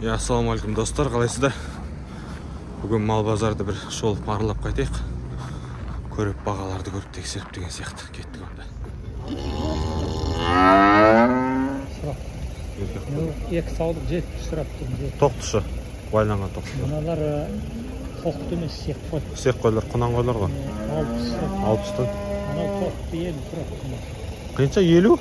Ассалаумағалейкум достар, қалайсыздар? Бүгін мал базарды бір шолып аралап қайтайық. Көріп, бағаларды көріп, тексеріп деген сияқты. Кеттік онда. Сұрақ. Екі саудық 70 сұрап тұрмын. Тоқтышы, байланған тоқтылар. Мыналар тоқты емес, сек қой. Сек қойлар, құнан қойлар ғой. 60 сұрап. 60-тан. Анау тоқты 50 сұрап тұрмын. Қанша, 50?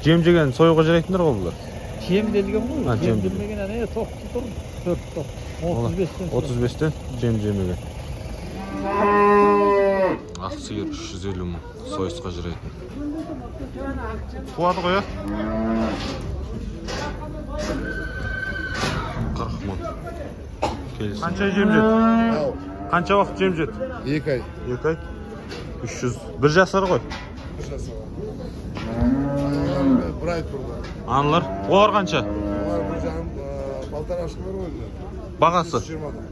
Жем жеген союға жарайтындар ғой бұлар. Жемделген ғой. Жемделмеген әне тоқты тұр. 4 тоқты. 35-тен. 35-тен жем жемеген. Ақ сиыр 350 мың сойысқа жарайтын. Қуады ғой, 40 мың. Қанша жем жеді? Қанша уақыт жем жеді? 2 ай. 2 ай. 300. 1 жасар ғой. 1 жасар. Bir ay turdu. Аналар, олар қанша? Олар 1,5 полторашка бар ғой. Бағасы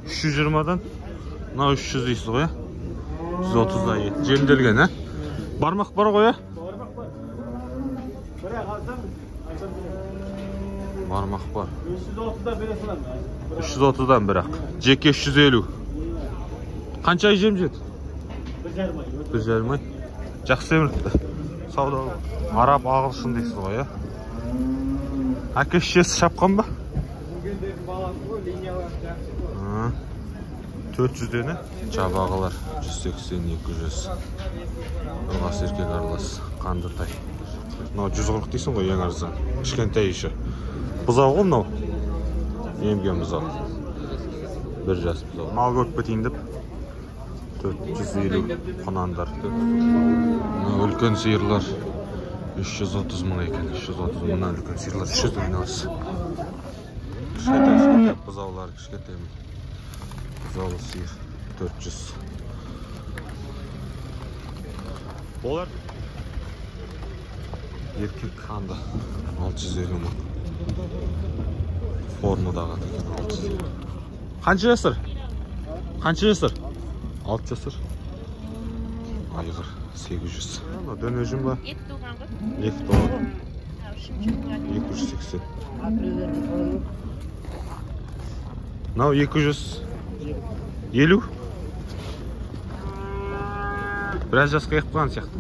320-дан. Мынау 300 дейсіз ғой, 130-да жемделген, ә? Бармақ бар ғой, ә? Бармақ бар. Бірақ алсам, алсам бармақ бар. 330-дан бере саламын. 330-дан бірақ. Жеке 350. Қанша ай жем жеді? 1,5 ай. 1,5 ай. Жақсы семіріпті. Сауда араб ағылшын дейсіз ғой, ә? Әке шешесі шапқан ба? Бүгіндердің баласы ғой, линиялары жақсы ғой. 400-дені жабағылар 180, 200. Ұрғасы еркек аралас, қанды тай. Мынау 140 дейсің ғой, ең арзан. Кішкентай еще. Бұзау ғой мынау. Емген бұзау. 1 жас бұзау. Мал көріп кетейін деп 450 құнандар. Мынау үлкен сиырлар 330 мың екен. 330 мыңнан үлкен сиырлар 300 мыңнан аласыз. Кішкентай бұзаулар, кішкентай бұзаулы сиыр 400. Олар еркек қанды 650 мың. Формадағы екен 650. Қанша жасыр? Қанша жасыр? 6 жасыр. Айғыр 800. Мына дөнежін ба? 2 туған ғой. 2 туған. 280. Мынау 250. Біраз жасқа келіп қалған сияқты.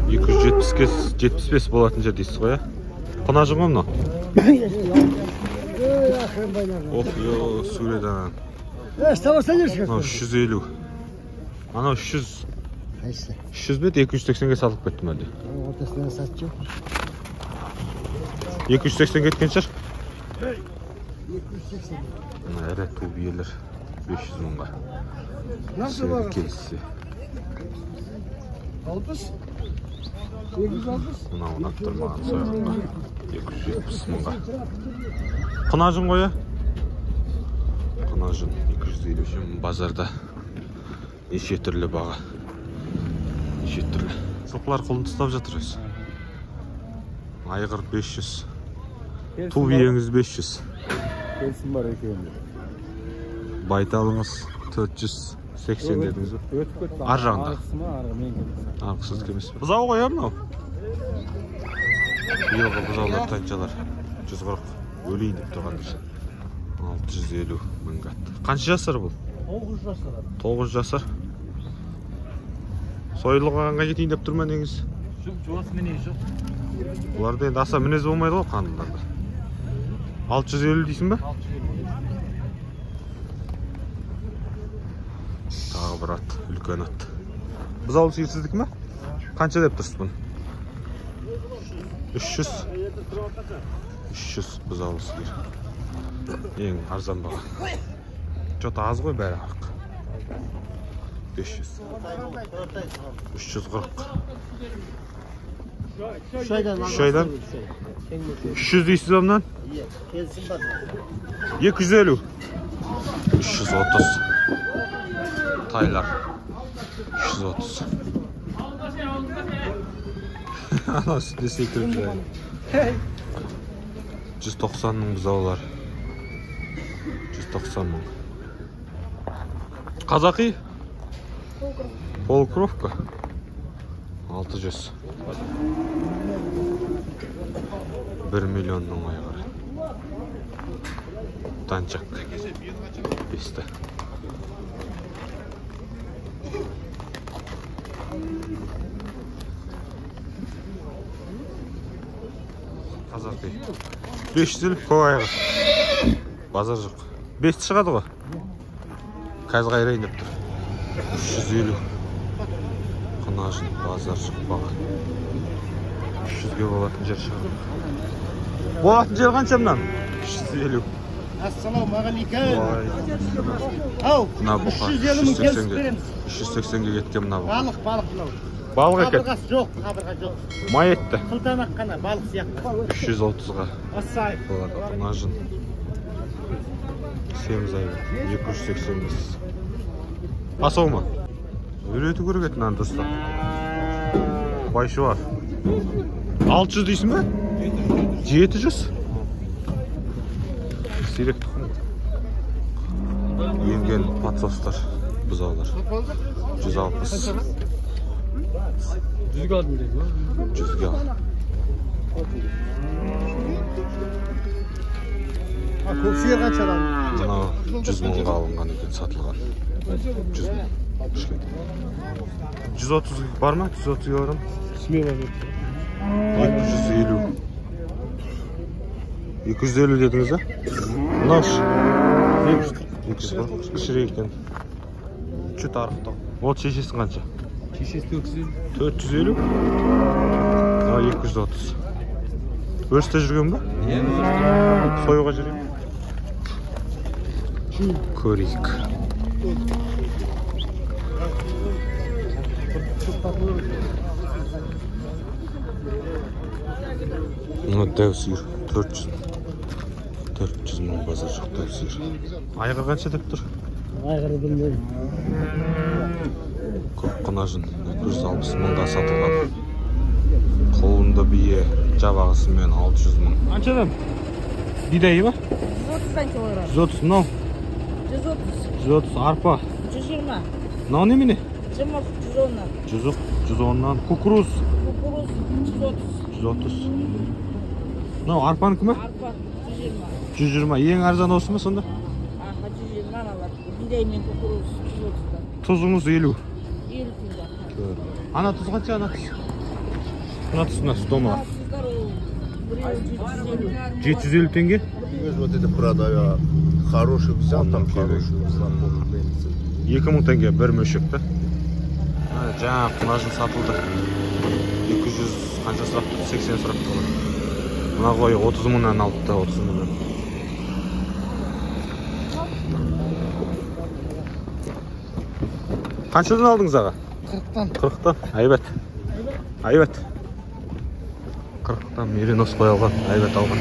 270-ке 75 болатын жер дейсіз ғой, ә? Құнажын ғой мынау? Ох, ё, сурет анан. Мынау 350. Анау 300. 300 бе, 280-ге сатылып кетті ме әлде? Ортасынан сатшы. 280 кеткен шығар. 280. Мына ірі ту биелер 500 мыңға. Nasıl бағасы? Келіссе. 60. 260. Мынау ұнап тұр маған сойғанға. 270 мыңға. Құнажын ғой, ә? Құнажын 250 мың базарда. Неше түрлі баға. Неше түрлі. Жылқылар құлын ұстап жатыр өзі. Айғыр 500. Ту биеңіз 500. Келісім бар екеуінде. Байталыңыз 480 дедіңіз бе? Өтіп кетті. Ар жағында. Арғысы ма, арғы мен келдім. Арғысы емес пе? Бұзау ғой, мынау? Биылғы бұзаулар тайыншалар 140 өлейін деп тұрғандар. 650 мың атты. Қанша жасар бұл? 9 жасар. 9 жасар. Сойылғанға кетейін деп тұр ма негізі? Жоқ, жуас мінез жоқ. Бұларда енді аса мінез болмайды ғой қандыларда. 650 дейсің ба? 650. Тағы бір ат, үлкен ат. Бұзаулы сиыр сіздікі ме? Қанша деп тұрсыз бұны? 300. 300 бұзаулы сиыр. Ең арзан баға. Чё-то аз ғой бәрі ақ. 500. 340. 3 айдан. 3 айдан. 300 дейсіз ба мынаны? Келісім бар. 250. 330. Тайлар. 330. Ана үстінде секіріп жүреді. 190 мың бұзаулар. 190 мың. Қазақи? Полукровка. 600. 1 миллионның айғыры. Танчак. 5-ті. Қазақи. 550 көк айғыр. Базар жоқ. 5-ті шығады ғой. Қазір қайрайын деп тұр. 350. Құнажын базар жоқ баға. 300-ге болатын жер шығады. Болатын жер қанша мынан? 350. Ассалаумағалейкум. Ау, мына бұқа 350 мың келісіп береміз. 380-ге кеткен мына бұқа. Балық, балық мынау. Балық екен. Қабырғасы жоқ, қабырға жоқ. Май етті. Қылтанақ қана, балық сияқты. 330-ға. Ассай. Болады құнажын. Семіз айғыр. 285. Асау ма? Үйрету керек еді мынаны дұрыстап. Байшуар. 600 дейсің бе? 700? Сирек тұқым. Емген подсостар, бұзаулар. 160. 100-ге алдым дейді. 100-ге ал. Көк сиыр қаншадан? Мынау 100 мыңға алынған екен, сатылған. 100 мың. Кішкентай. 130 бар ма? 130 килограмм? Смело. 250. 250 дедіңіз, а? Мынау 240 кішірек екен. Чуть арықтау. Вот шешесін қанша? Шешесі 450. 450? А, 230. Өрісте жүрген ба? Иә, өрісте. Союға жүрген. Көрейік. Мына дәу сиыр 400. 400 мың базар жоқ дәу сиыр. Айғыр қанша деп тұр? Айғыры білмеймін. Көк құнажын 260 мыңға сатылған. Қолында бие жабағысымен 600 мың. Қаншадан? Бидайы ба? 130 килограмм. 130 мынау? 130. 130 арпа. 120. Мынау немене? Жымық 110-нан. 110-нан. Кукуруз. Кукуруз 130. 130. Мынау арпанікі ме? Арпа 120. 120. Ең арзан осы ма сонда? Аха, 120 алады. Бидай мен кукуруз 130-дан. Тұзыңыз 50. 50 теңге. Ана тұз қанша, ана тұз? Мына тұз, мына тұз домалақ. Тұздар ол біреуі 750. 750 теңге? Вот это продаю. Хороший взял, там хороший знакомый. 2000 теңге бір мөшек та. Жаңа құнажын сатылды. 200 қанша сұрап тұр? 80 сұрап тұр. Мына қой 30 мыңнан алыпты, 30 мыңнан. Қаншадан алдыңыз аға? 40-тан. 40-тан. Айбат. Айбат. 40-тан меринос қой алған, айбат алған.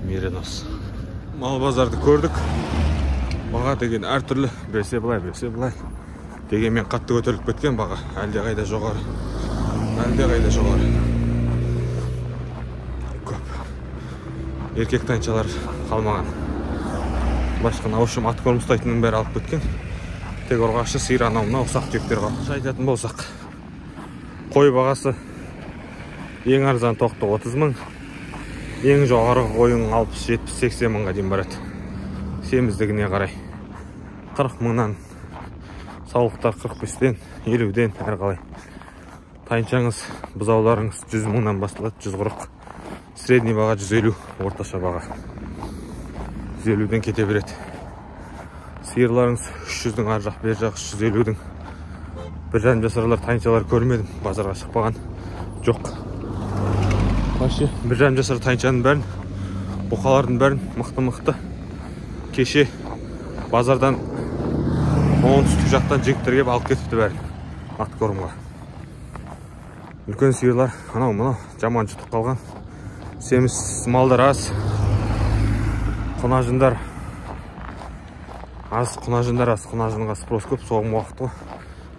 Меринос. Мал базарды көрдік. Баға деген әртүрлі, біресе былай, біресе былай. Дегенмен қатты көтеріліп кеткен баға. Әлде қайда жоғары. Әлде қайда жоғары. Көп. Еркек тайыншалар қалмаған. Былайша ауышым ат көрім ұстайтынның бәрі алып кеткен. Тек ұрғашы, сиыр, анау мынау ұсақ түйектер қалды. Айтатын болсақ, қой бағасы ең арзан тоқты 30 мың. Ең жоғары қойың 60, 70, 80 мыңға дейін барады. Семіздігіне қарай 40 мыңнан, саулықтар 45-тен, 50-ден әрі қалай. Тайыншаңыз, бұзауларыңыз 100 мыңнан басталады, 140. Средний баға 150, орташа баға 150-ден кете береді. Сиырларыңыз 300-дің ар жақ, бер жақ 350-дің. Бір жарым жасарлар, тайыншалар көрмедім, базарға шықпаған. Жоқ. Вообще бір жарым жасар тайыншаның бәрін, бұқалардың бәрін мықты-мықты. Кеше базардан оңтүстік жақтан жігіттер келіп алып кетіпті бәрін откормға. Үлкен сиырлар анау мынау жаман жұтып қалған. Семіз малдар аз. Құнажындар аз, құнажындар аз. Құнажынға спрос көп, соғым уақыт қой.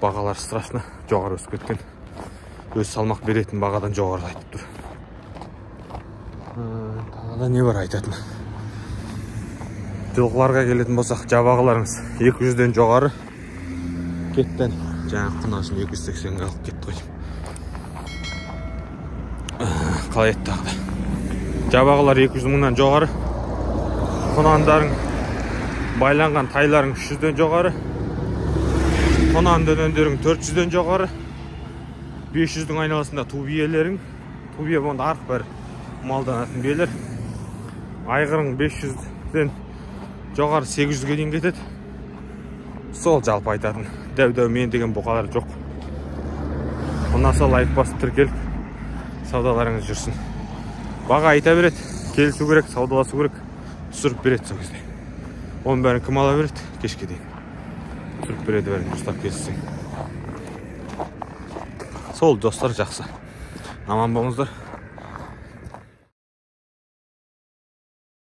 Бағалар страшно жоғары өсіп кеткен. Өз салмақ беретін бағадан жоғары айтып тұр. Тағы да не бар айтатын? Жылқыларға келетін болсақ, жабағыларыңыз 200-ден жоғары кетті. Жаңа құнажын 280-ге алып кетті ғой. Қалай еді тағы да? Жабағылар 200 мыңнан жоғары. Құнандарың, байланған тайларың 300-ден жоғары. Құнан дөнендерің 400-ден жоғары. 500-дің айналасында ту биелерің. Ту бие болғанда арық бәрі малданатын биелер. Айғырың 500-ден жоғары 800-ге дейін кетеді. Сол жалпы айтатын. Дәу-дәу мен деген бұқалар жоқ. Ұнаса лайк басып тіркеліп, саудаларыңыз жүрсін. Баға айта береді, келісу керек, саудаласу керек, түсіріп береді сол кезде. Оның бәрін кім ала береді? Кешке дейін. Түсіріп береді бәрін, дұрыстап келіссең. Сол достар жақсы. Аман болыңыздар.